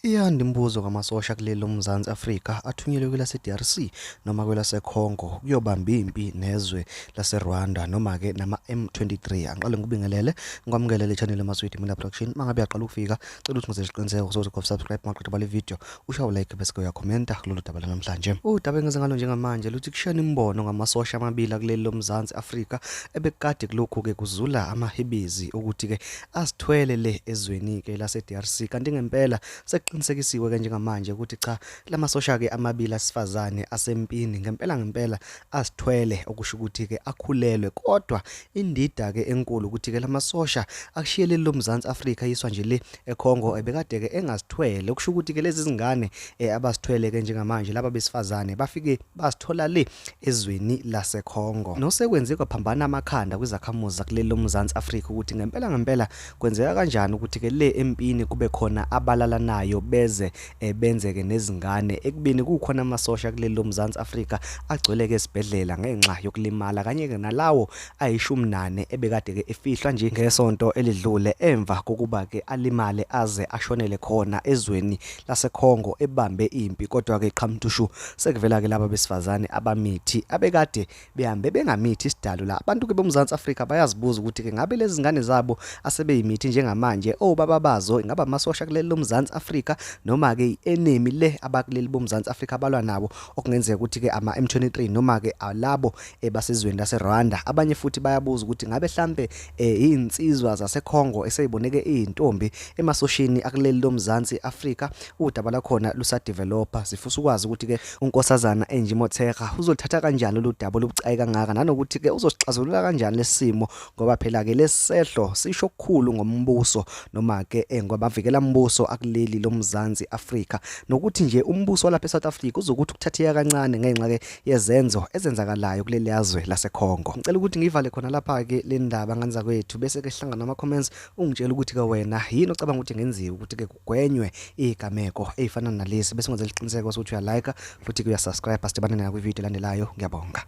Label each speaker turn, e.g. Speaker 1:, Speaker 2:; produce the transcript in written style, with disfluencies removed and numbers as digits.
Speaker 1: Iyanda imibuzo ngamasosha kuleli loMzansi Afrika athunyelwe kwelase-DRC noma kwelaseCongo kuyobamba impi nezwe laseRwanda noma-ke nama-M23. Angiqale ngikubingelele, ngikwamukele le channel eMaswidi Media Production. Mangabe uyaqala ukufika, cela ukuthi ngenze isiqiniseko sokuthi subscribe maqeda bale video, ushaye like bese-ke uyakhomenta kulolu daba lanamhlanje. Udaba engize ngalo njengamanje luthi kushiyana imibono ngamasosha amabili akuleli loMzansi Afrika ebekade kulokhu-ke kuzula amahibizi ukuthi-ke azithwele le ezweni-ke lase-DRC kanti ngempela sekuqinisekisiwe-ke njengamanje ukuthi cha lamasosha-ke amabili asifazane asempini ngempela ngempela azithwele okusho ukuthi-ke akhulelwe kodwa indida-ke enkulu ukuthi-ke lamasosha akushiye leli loMzansi Afrika yiswa nje le eCongo ebekade-ke engazithwele okusho ukuthi-ke lezi zingane abazithwele-ke njengamanje laba besifazane bafike bazithola le ezweni laseCongo. Nosekwenze kwaphambana amakhanda kwizakhamuzi zakuleli loMzansi Afrika ukuthi ngempela ngempela kwenzeka kanjani ukuthi-ke le empini kube khona abalalanayo beze benzeke nezingane ekubeni kukhona amasosha kuleli loMzansi Afrika agcwele-ke esibhedlela ngenxa yokulimala kanye-ke nalawo ayishumi nane ebekade-ke efihlwa nje ngesonto elidlule emva kokuba-ke alimale aze ashonele khona ezweni laseCongo ebambe impi kodwa-ke qhamtushu sekuvela-ke laba besifazane abamithi abekade behambe bengamithi isidalo la abantu-ke boMzansi Afrika bayazibuza ukuthi-ke ngabe lezi zingane zabo asebeyimithi njengamanje obaba bazo ingaba amasosha kuleli loMzansi Afrika noma-ke i-enemy le abakuleli boMzansi Afrika abalwa nabo okungenzeka ukuthi-ke ama-M23 noma-ke alabo basezweni laseRwanda. Abanye futhi bayabuza ukuthi ngabe hlampe iy'nsizwa zaseCongo eseyiboneke iy'ntombi emasosheni akuleli loMzansi Afrika. Udaba lakhona lusadevelopa. Sifisa ukwazi ukuthi-ke uNkosazana Angie Motshekga uzoluthatha kanjani lolu daba olubucayi kangaka nanokuthi-ke uzosixazulula kanjani lesi simo ngoba phela-ke lesi sehlo sisho okukhulu ngombuso noma-ke ngobavikela mbuso akuleli loMzansi Afrika nokuthi nje umbuso walapha eSouth Africa uzokuthi ukuthatheka kancane ngenxa-ke yezenzo ezenzakalayo kuleli yazwe laseCongo. Ngicela ukuthi ngivale khona lapha-ke le ndaba nganza kwethu bese-ke sihlangana nama-comments ungitshela ukuthi-ke wena yini ocabanga ukuthi ngenziwe ukuthi-ke kugwenywe iy'gameko ey'fana nalesi bese ungenzela isiqiniseko sokuthi uyalike futhi-ke uyasubscribe. Sidibane nayo kwividiyo elandelayo. Ngiyabonga.